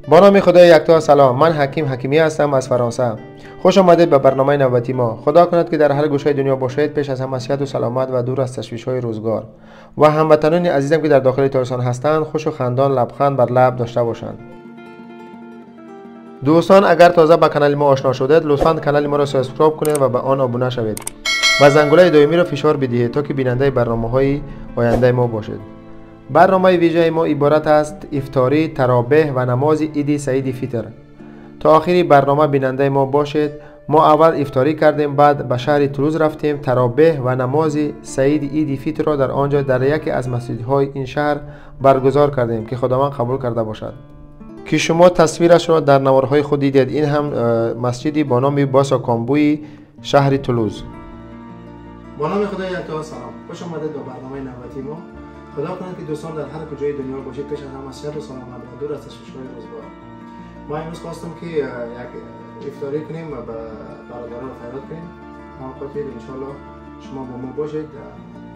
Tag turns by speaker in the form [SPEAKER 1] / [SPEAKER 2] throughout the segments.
[SPEAKER 1] با نام خدای یکتا سلام، من حکیم حکیمی هستم از فرانسه. خوش آمدید به برنامه نوبتی ما. خدا کند که در هر گوشه دنیا باشید، پیش از همه صحت و سلامت و دور از تشویش‌های روزگار و هموطنان عزیزم که در داخل تاجیکستان هستند خوش و خندان لبخند بر لب داشته باشند. دوستان اگر تازه به کانال ما آشنا شدید لطفاً کانال ما را subscribe کنید و به آن ابونه شوید و زنگوله دائمی را فشار بدهید تا که بیننده برنامه‌های آینده ما باشید. برنامه ویژه ما عبارت است افطاری، ترابیح و نماز عید سعید فطر. تا آخری برنامه بیننده ما باشید. ما اول افطاری کردیم، بعد به شهر تولوز رفتیم، ترابیح و نماز سعید عید فطر را در آنجا در یکی از مسجدهای این شهر برگزار کردیم که خداوند قبول کرده باشد. که شما تصویرش را در نوارهای خود دیدید. این هم مسجدی با نام باسا کامبوی شهر تولوز.
[SPEAKER 2] با نام خدای یکتا سلام، خوش آمدید به برنامه نوبتی ما. خدا کند که دوستان در هر کجای دنیا باشید پیش از همه صحت و سلامت و دور از تشویش‌های روزگار. ما امروز خواستم که یک افطاری کنیم و به برادران خیرات کنیم. ما خاطر انشالله شما با ما باشید.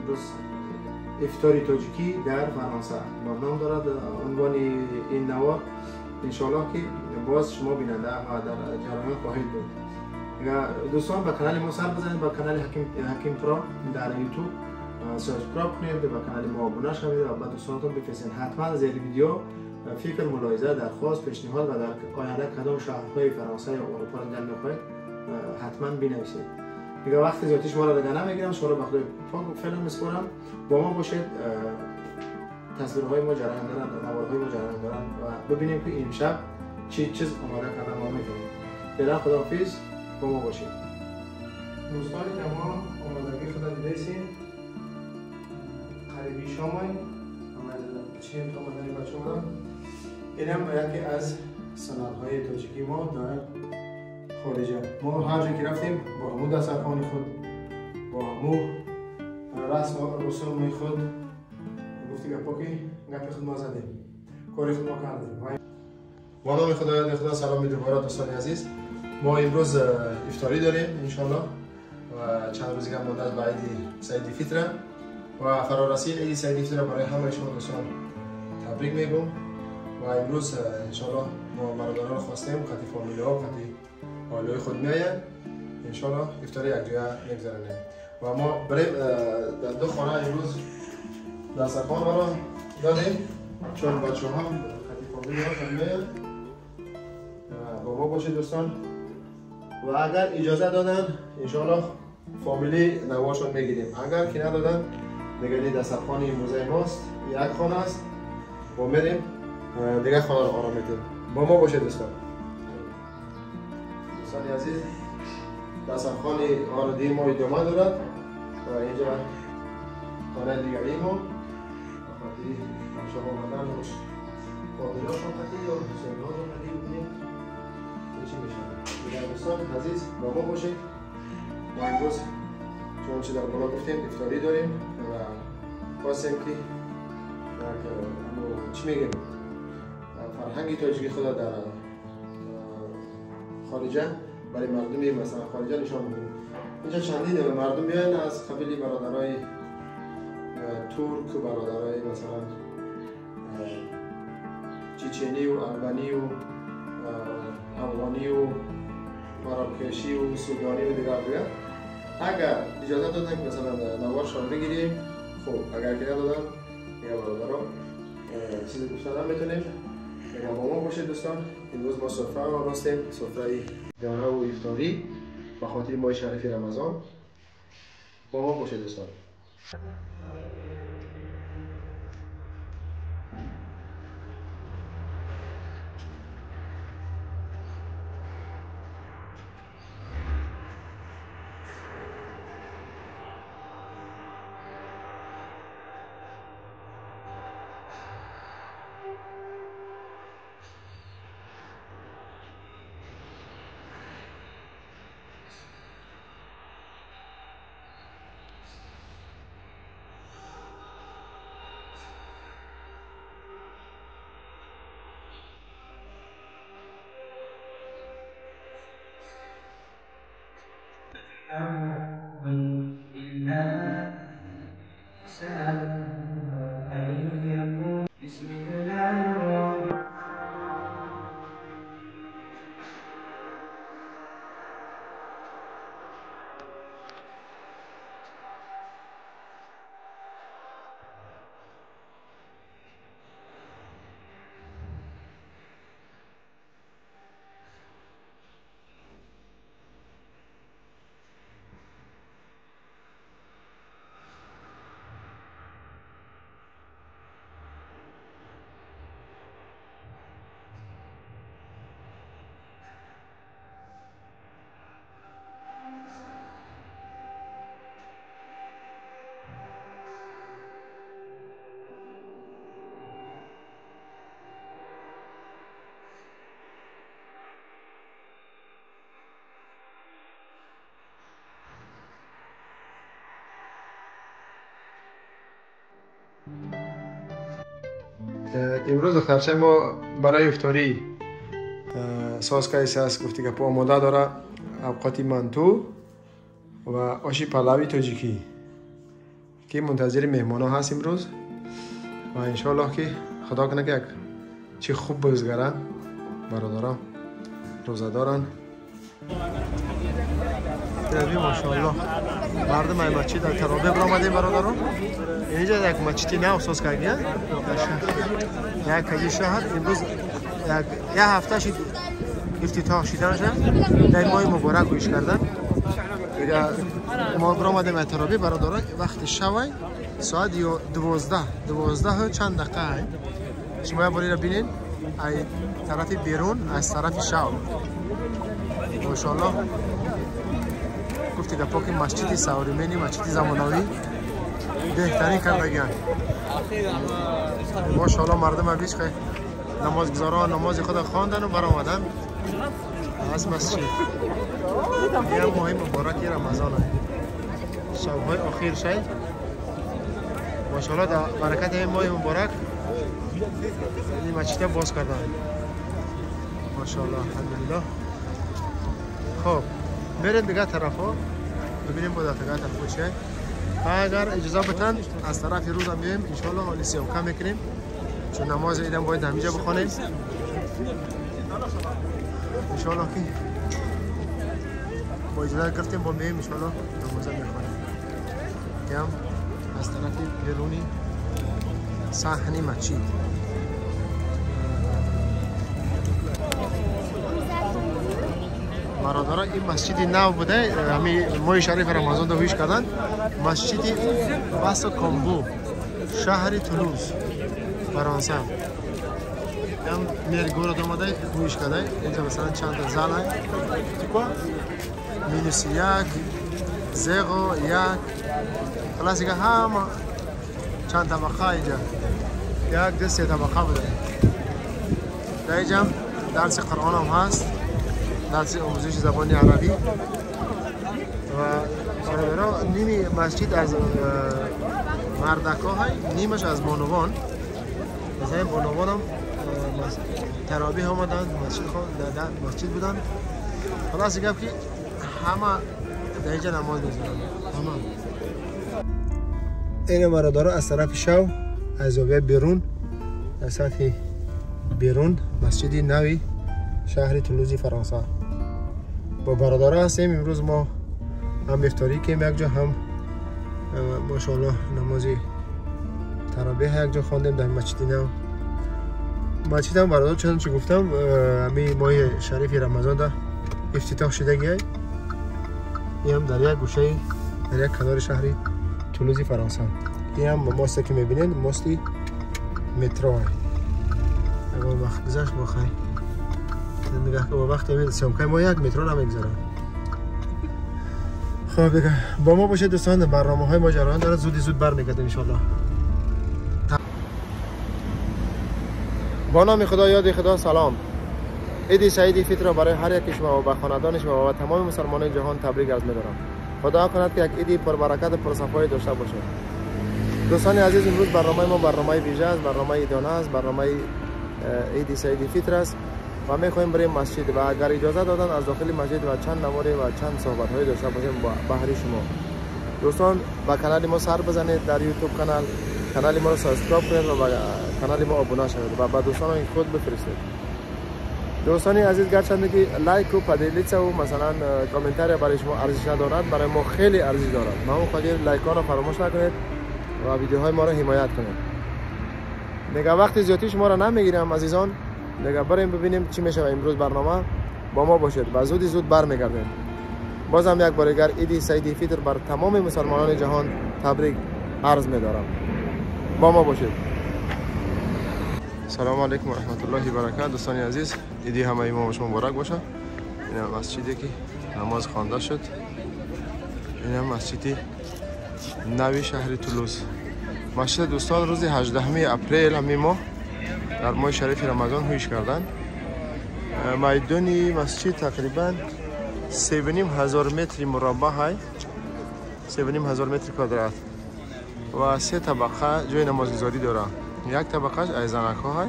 [SPEAKER 2] امروز افطاری تاجیکی در فرانسه با نام دارد عنوان این نوار. انشالله که باز شما بیننده و در جریان خواهید بود. دوستان به کانال ما سر بزنید، به کانال حکیم پرا در یوتیوب subscribe کنید، به کانال ما ابونه شوید و به دوستانتون بفرستید. حتما زیر ویدیو فکر، ملاحظه، درخواست، پیشنهاد و در آینده کدام شهرهای فرانسه یا اروپا را دیدن میخواهید حتما بنویسید. دیگه وقت زیادی شما را دیگه نمیگیرم، شما را به خدای پاک فعلا میسپارم. با ما باشید. تصویرهای ما جریان دارند، نوارهای ما جریان دارند و ببینیم که امشب چی چیز آماده کردن ما میتونیم. فعلا خداحافظ، با ما باشید. دوستان تمام آمادگی خدا دیدید. قریبی شامای چیم تا آمدنی بچه ها. این هم یکی از سنت‌های تاجیکی ما در خارجه. ما هر جا که رفتیم با همون دسترخوان خود، با همون رسم و رسوم خود، گفتی گپا که گپ خود ما زدیم، کار خود ما کردیم.
[SPEAKER 1] با نام خدای خدا سلام دوباره دوستان عزیز. ما امروز افطاری داریم انشالله و چند روز دیگه مونده از به عید سعید فطر و فرارسید عید سعید فطر برای همه شما دوستان تبریک میگم. و امروز انشالله ما برادران خواستیم قطعی فامیلی ها و قطعی عائله خود میآیند، انشالله افطاری یک جای میگذرانیم و ما بریم در دو خانه امروز دسترخوان را دادیم چون بچه ها قطعی فامیلی ها میآیند. با ما باشید دوستان و اگر اجازه دادن انشالله فامیلی نواشون میگیریم، اگر که ندادن دیگه دسترخوان امروزه ماست، یک خانه است و میریم دیگه خانه رو آرام میدیم. با ما باشید دوستان. دوستان عزیز دسترخوان آردی ما ادامه دارد و اینجا خانه دیگری ما بخاطر بچه ها آمدن و فامیلاشون قطعی یا سنگاشون قطعی ببینیم چی میشه. دوستان عزیز با ما باشید. ما امروز چون در بالا گفتیم افطاری داریم و خواستیم که چی میگیم فرهنگ تاجیکی خدا در خارجه برای مردمی مثلا خارجه نشان بدیم. اینجا چندین مردم میان از قبیل برادرای ترک، برادرای مثلا چچنی و البانی و افغانی و مراکشی و سودانی و دیگر دیگر. اگر اجازه دادن که مثلا نوارشان بگیریم، خب اگر که ندادن دیگه برادران چیزی گفتن نمیتونیم. دیگه با ما باشید دوستان. امروز ما سفره آراستیم، سفره دانه و افطاری به خاطر ماه شریف رمضان. با ما باشید دوستان. امروز دخترچه ما برای افطاری ساز کیسه است، گفتی گپا آماده داره، اوقاتی منتو و آشی پلاوی تاجیکی که منتظر مهمان ها هست امروز و انشالله که خدا کنه که یک چی خوب بزگرن برادران روزه دارن. ماشاءالله مردم ای مسجد در ترابه برآمدیم برادران. اینجا یک مسجد نو ساز کردن در یک شهر امروز یک هفته شد افتتاح شدنش در ماه مبارک گوش کردن. ما برآمدیم از ترابه برادران، وقت شوی ساعت 12 چند دقیقه. شما یه باری را بینین ای طرف بیرون از طرف شو ماشاءالله. گفتی گپا که مسجد سوریمنی مسجد زمانوی بهترین کردگیان. ماشاءالله مردم هم بیش خیلی نمازگزاران نماز خود خواندن و برآمدن از مسجد. یه ماه مبارک رمضان است، شب‌های اخیر شد. ماشاءالله در برکت این ماه مبارک این مسجد باز کردن ماشاءالله الحمدلله. خب بریم دیگه طرفا ببینیم با دیگه طرفا چه. اگر اجازه بدن از طرف روز هم میایم انشالله حالی سیامکه میکنیم، چون نماز عید هم باید همینجا بخوانیم انشالله که با اجازه گرفتیم با میایم انشالله نماز هم میخوانیم. هم از طرف بیرونی صحن مسجد. برادران این مسجد نو بوده، همین ماه شریف رمضان رو ویش کردن. مسجد باسا کامبو شهر تولوز فرانسه. هم میرگور آمده ویش کرده. اینجا مثلا چند تا زل هست، -1 0 1 خلاص دیگه هم چند طبقه اینجا 1 2 3 طبقه بوده. در اینجا درس قرآن هم هست، درس آموزش زبان عربی. و نیمی مسجد از مردکا های، نیمش از بانوان. مثلا بانوان هم ترابیح آمدن مسجد مسجد بودن. خلاص گفت که همه در اینجا نماز می‌خوانند همه. این برادرها از طرف شو از زاویه بیرون در سطح بیرون مسجد نوی شهر تولوزی فرانسه با برادرها هستیم. امروز ما هم افطاری کردیم یک جا، هم ماشاءالله نماز تراویح یک جا خواندیم در مسجد نو. مسجد هم برادر چون چه گفتم همین ماه شریف رمضان در افتتاح شده. این هم در یک گوشه در یک کنار شهر تولوزی فرانسه. این هم ماست که میبینید ماستی مترو. اگر وقت گذشت بخیر نگاه که با وقت همین سیامکای ما 1 متر نمیگذره. خب دیگه با ما باشید دوستان، برنامه های ما جریان داره، زودی زود برمیگردیم ان شاءالله. با نام خدا، یاد خدا، سلام. عید سعید فطر را برای هر یک شما و به خاندان شما و تمام مسلمانان جهان تبریک عرض می‌دارم. خدا کند که یک عید پربرکت و پرصفایی داشته باشید. دوستان عزیز، امروز برنامه ما برنامه ویژه است، برنامه عیدانه است، برنامه عید سعید فطر است و می‌خوایم بریم مسجد و اگر اجازه دادن از داخل مسجد و چند نوار و چند صحبت‌های داشته باشیم با بهر شما. دوستان با کانال ما سر بزنید در یوتیوب کانال ما رو subscribe کنید و با کانال ما آبونه شوید و با دوستان خود بفرستید. دوستان عزیز، گرچند که like و поделиться و مثلا комментарий برای شما ارزش ندارد، برای ما خیلی ارزش دارد. ما اون خاطر like ها رو فراموش نکنید و ویدیوهای ما رو حمایت کنید. دیگه وقت زیادی شما رو نمیگیرم عزیزان، دیگه بریم ببینیم چی میشه امروز برنامه با ما باشید و زودی زود برمیگردیم. بازم یک بار دیگر عید سعید فطر بر تمام مسلمانان جهان تبریک عرض می‌دارم. با ما باشید. سلام علیکم و رحمت الله و برکاته. دوستان عزیز، عید همه ما شما مبارک باشه. این مسجدی که نماز خوانده شد، این مسجد نوی شهر تولوز. مسجد دوستان روز 18 اپریل همین ماه در ماه شریف رمضان هویش کردن. میدان مسجد تقریبا 3,500 متر مربع های، 3,500 متر کوادرات و 3 طبقه جای نمازگذاری داره. یک طبقهش ای زنک‌ها های،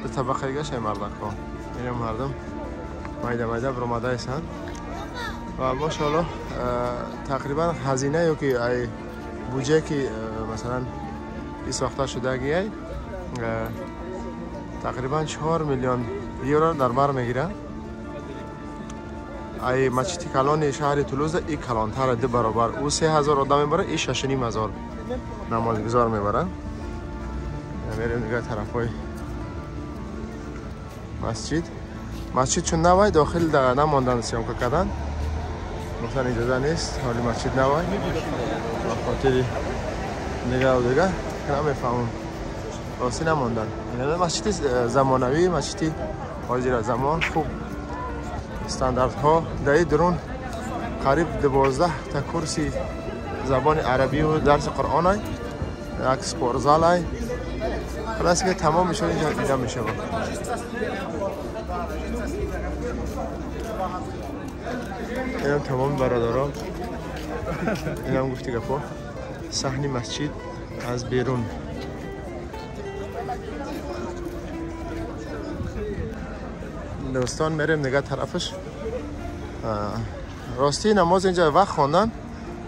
[SPEAKER 1] دو طبقه دیگه‌ش ای مردک‌ها. اینم مردم مایده مایده برآمده هستند و ماشاءالله تقریبا هزینه یا که ای بودجه که مثلا این ساخته شده ای تقریبا 4 میلیون یورو در بر میگیره. ای مسجد کلان شهر تولوز ای کلانتر 2 برابر، او 3000 آدم میبره، ای 6500 نمازگزار میبره. میریم دیگه طرفای مسجد. مسجد چون نوای داخل در نماندن سیامکا کردن، گفتن اجازه نیست، حالی مسجد نوای به خاطر نگاه و دیگه نمیفهمم راستی نماندن. یعنی مسجد زمانوی، مسجد حاضر زمان، خوب استانداردها در درون قریب 12 تا کرسی زبان عربی و درس قرآن های، یک سپورزال های، خلاص که تمام میشه اینجا دیده میشه. اینم تمام برادران، اینم گفتی گپا صحن مسجد از بیرون. دوستان میریم نگاه طرفش. راستی نماز اینجا وقت خواندن،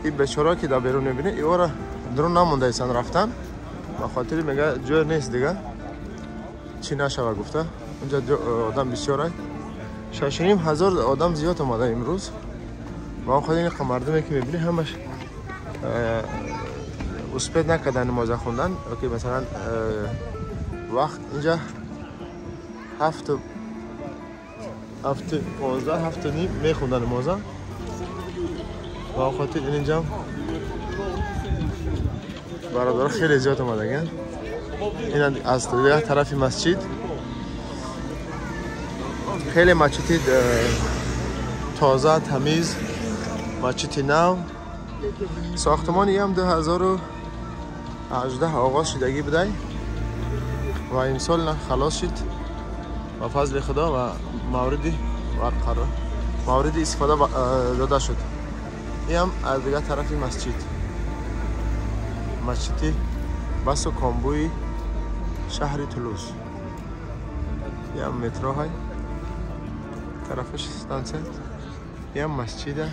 [SPEAKER 1] این بیچاره که در بیرون میبینی ایورا درون نمونده ایسان رفتن به خاطر میگه جای نیست دیگه، چی نشوه گفته. اونجا آدم بسیاره، 6500 آدم زیاد اومده امروز. و خود این مردمی که میبینی همش اسپید نکردن نماز خوندن. اوکی مثلا وقت اینجا 7 7:15 7:30 میخوندن نماز. و خاطر این اینجا برادر خیلی زیاد اومدن. این از دیگه طرف مسجد، خیلی مسجد تازه تمیز، مسجد نو. ساختمانی هم 2018 آغاز شدگی بوده و امسال خلاص شد با فضل خدا و مورد برقرار مورد استفاده داده شد. این هم از دیگه طرف مسجد، مسجد بس و کامبوی شهر تولوز. این هم مترو های طرفش ستانسه. این هم مسجد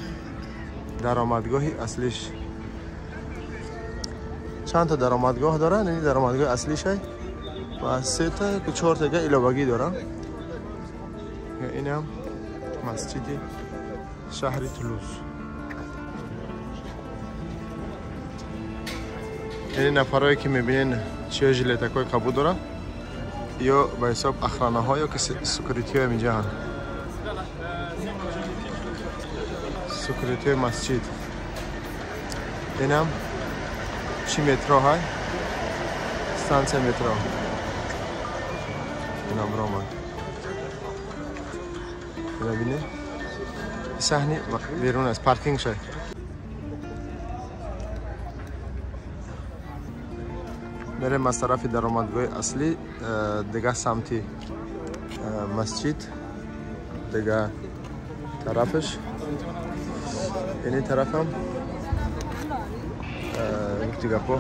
[SPEAKER 1] درآمدگاه اصلیش. چند تا درآمدگاه دارن، این درآمدگاه اصلیش های و 3 تا که 4 تا علاوگی دارن. این هم مسجد شهر تولوز. این نفرهایی که میبینین چه ژیلتکای کبود داره یا به حساب اخرانه ها یا که security های اینجا هن، security مسجد. این هم چی مترو های ستانسه مترو. این هم رومان ببینه صحنه بیرون از پارکینگ شد. میریم از طرف درآمدگاه اصلی دیگه سمتی مسجد، دیگه طرفش. این طرف هم دیگه پو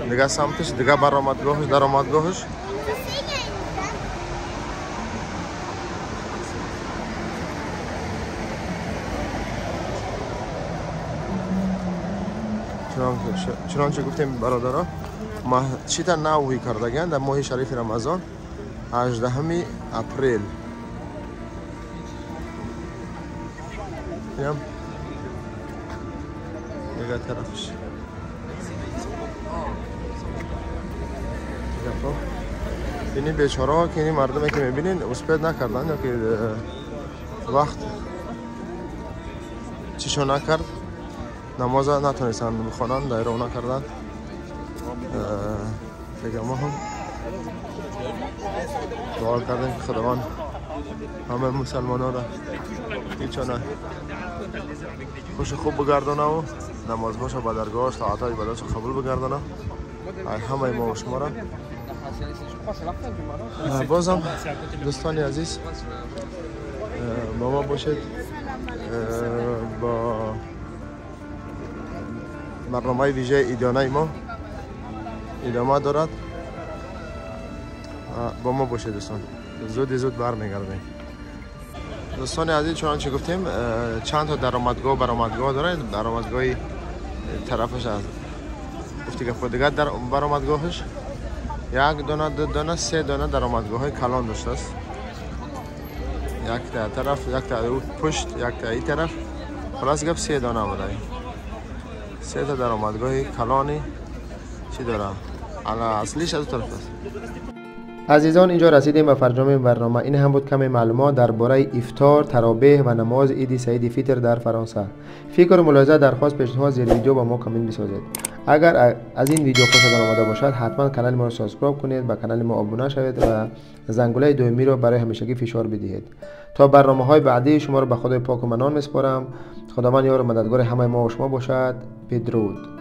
[SPEAKER 1] دیگه سمتش، دیگه برآمدگاهش، درآمدگاهش. چنانچه گفتیم برادرها مسجد نوی کردگن در ماه شریف رمضان 18 اپریل. اینم دیگه طرفش. اینی بیچاره ها که این مردمی که میبینین اسپید نکردن یا که وقت چیشو نکرد، نماز نتونستن بخوانن، دایره نکردن. دیگه ما هم دعا کردیم که خداوند همه مسلمان ها را هیچانه خوش خوب بگردانه و نمازهاش و درگاهش طاعت های عبادتش قبول بگردانه همه ما و شما را. بازم دوستان عزیز با ما باشید با برنامه ویژه ایدانه ما. ادامه دارد. با ما باشید دوستان، زود زود برمیگردیم. دوستان عزیز چنانچه گفتیم چند تا درآمدگاه برآمدگاه داره. درآمدگاه طرفش از گفتی که دیگر در برآمدگاهش یک دانه، دو دانه، سه دانه درآمدگاه های کلان داشته است. یک تا طرف، یک تا پشت، یک تا این طرف، خلاص گپ سه دانه بوده. سه تا درآمدگاه کلانی چی داره؟ اصلیش از طرف است.
[SPEAKER 2] عزیزان اینجا رسیدیم به فرجام برنامه. این هم بود کمی معلومات درباره افطار، تراویح و نماز عید سعید فطر در فرانسه. فکر و ملاحظه، درخواست، پیشنهاد زیر ویدیو با ما کامنت بسازید. اگر از این ویدیو خوشتان آمده باشد حتما کانال ما را subscribe کنید، به کانال ما آبونه شوید و زنگوله دومی را برای همیشگی فشار بدهید. تا برنامه های بعدی شما را به خدای پاک و منان میسپارم. خداوند یار و مددگار همه ما و شما باشد. بدرود.